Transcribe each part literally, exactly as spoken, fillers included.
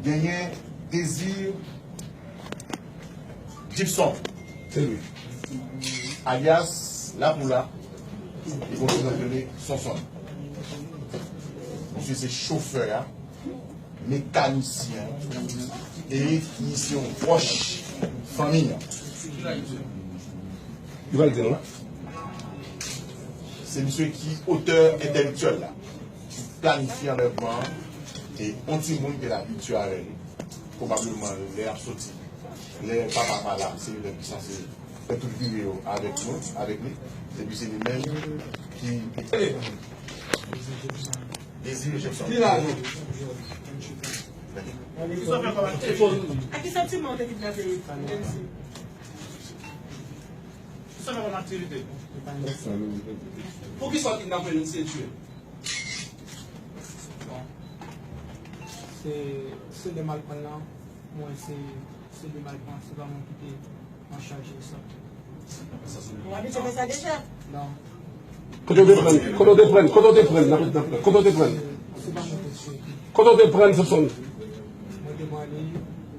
Genyen Désir Gibson, se li, alyas Lapoula, li gon ti non rele Sonson. Misye se chofè a, mekanisyen an, e li se yon pwòch fanmi an. Li pral di nou. Se misye ki otè entèlektyèl la, ki planifye anlèvman an, e yon timoun ki te abitye avè li, pwobableman lè y ap soti, lè papa pa la, se li menm ki sanse fè tout vire yo avèk nou, avèk li, epi se li menm ki Désir Jefferson. Li la, non. Ki sa w fè kòm aktivite? Ak ki santiman w te kidnape Elsie? Ki sa w fè kòm aktivite? Poukisa w kidnape Elsie? Bon. Se, se de mal pran lan, mwen se, se de mal pran, se pa mwen ki te an chaj de sa. Ou abitye fè sa deja? Non. Kote w te pran, kote w te pran, kote w te pran, nan, nan, kote w te pran? Se pa mwen ki te. Kote w te pran Sonson? Mwen te pran li,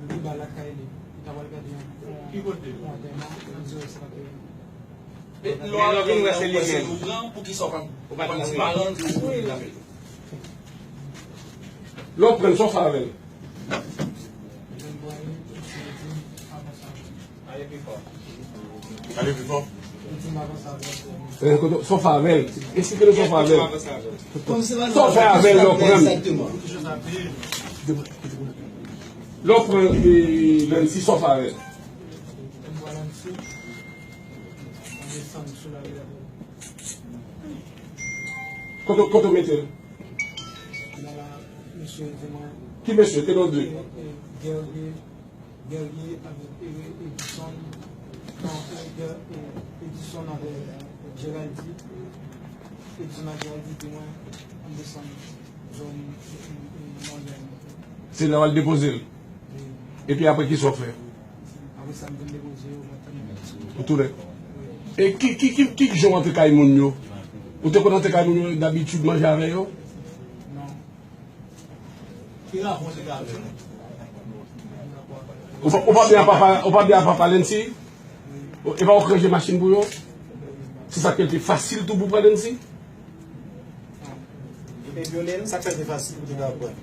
li ba lakay li. Li ta pral gade yon, yon, yon antèman, li di se pa te li. Men lè w vin wè se li menm, ou pran, poukisa w pa, ou pa di paran l pou l lave l? Lè w pran l, sa w fè avè l? Pale pi fò. Pale pi fò. Eh, kote, sa w fè avè l? Eksplike nou sa w fè avè l. Sa w fè avè l lè w pran l? Lè w pran, eh, Lancy, sa w fè avè l? Kote, kote w mete l? Ki mesye? Te non de. Guerrier, Guerrier avèk Ere-, Edison, non, Ere-, Ere-, Edison avèk Geraldi, Edison ak Geraldi di mwen, ann desann zòn, e, e, Mòyèn. Se la w al depoze l? Wi. Epi apre, kisa w fè? Apre sa, m vin depoze yo, mwen tounen. Ou tounen? Wi. E ki, ki, ki, ki jan w antre kay moun yo? Ou te konn antre kay moun yo dabitid manje avè yo? Non. Ki rapò w te gen avè yo? Ou pa, ou pa byen a papa, ou pa byen a papa Lancy? Ou, e pa ou k ranje machin pou yo? Se sa k fè l te fasil tou pou pran Lancy? Li te vyole l, sa k fè l te fasil pou te ka pran l.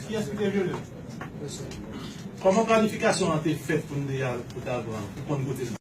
Kiyès ki te vyole l? Kòman planifikasyon an te fèt pou n te al, pou t al pran, pou konn kote l?